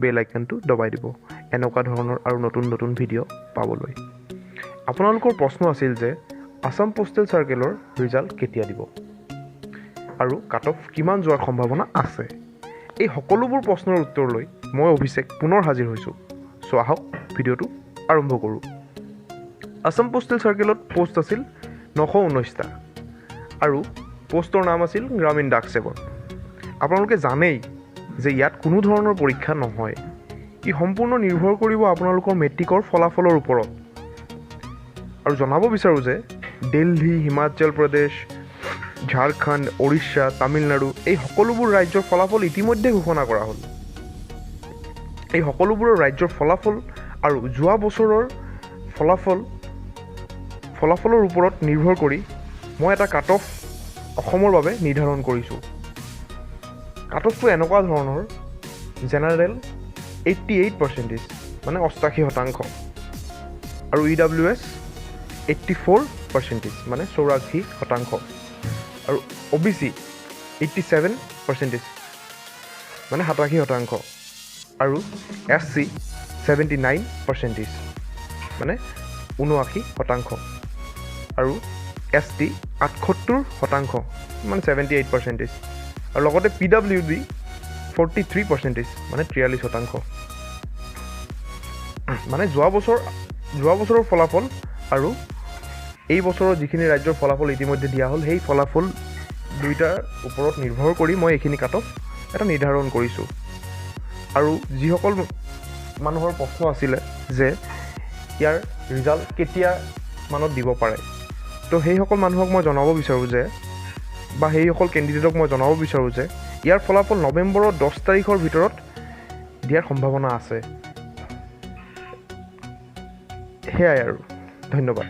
বেল আইকনটো দবাই দিব এনেকুৱা ধৰণৰ আৰু নতুন নতুন ভিডিঅ' পাবলৈ। আপোনালোকৰ প্ৰশ্ন আছিল যে আছাম পোষ্টেল চাৰ্কেলৰ ৰিজাল্ট কেতিয়া দিব আৰু কাট অফ কিমান যোৱাৰ সম্ভাৱনা আছে। এই সকলোবোৰ প্ৰশ্নৰ উত্তৰ লৈ মই অভিষেক পুনৰ হাজিৰ হৈছোঁ। চ' আহক ভিডিঅ'টো আৰম্ভ কৰোঁ। আছাম পোষ্টেল চাৰ্কেলত পোষ্ট আছিল 919টা আৰু পোষ্টৰ নাম আছিল গ্ৰামীণ ডাক সেৱক। আপোনালোকে জানেই যে ইয়াত কোনো ধৰণৰ পৰীক্ষা নহয়, ই সম্পূৰ্ণ নিৰ্ভৰ কৰিব আপোনালোকৰ মেট্ৰিকৰ ফলাফলৰ ওপৰত। আৰু জনাব বিচাৰোঁ যে দিল্লী, হিমাচল প্ৰদেশ, ঝাৰখণ্ড, উৰিষ্যা, তামিলনাডু এই সকলোবোৰ ৰাজ্যৰ ফলাফল ইতিমধ্যে ঘোষণা কৰা হ'ল। এই সকলোবোৰৰ ৰাজ্যৰ ফলাফল আৰু যোৱা বছৰৰ ফলাফলৰ ওপৰত নিৰ্ভৰ কৰি মই এটা কাট অফ অসমৰ বাবে নিৰ্ধাৰণ কৰিছোঁ। কাট অফটো এনেকুৱা ধৰণৰ: জেনেৰেল 88%, মানে 88% আৰু EWS 84%, মানে 84% আৰু OBC 87%, মানে 87% আৰু SC 79%, মানে 79% আৰু ST 78%, মানে 78% আৰু লগতে PWD 43%, মানে 43%। মানে যোৱা বছৰৰ ফলাফল আৰু এই বছৰৰ যিখিনি ৰাজ্যৰ ফলাফল ইতিমধ্যে দিয়া হ'ল, সেই ফলাফল দুইটাৰ ওপৰত নিৰ্ভৰ কৰি মই এইখিনি কাট অফ এটা নিৰ্ধাৰণ কৰিছোঁ। আৰু যিসকল মানুহৰ প্ৰশ্ন আছিলে যে ইয়াৰ ৰিজাল্ট কেতিয়া মানত দিব পাৰে, তো সেইসকল মানুহক মই জনাব বিচাৰোঁ যে বা সেইসকল কেণ্ডিডেটক মই জনাব বিচাৰোঁ যে ইয়াৰ ফলাফল নৱেম্বৰৰ 10 তাৰিখৰ ভিতৰত দিয়াৰ সম্ভাৱনা আছে। সেয়াই আৰু, ধন্যবাদ।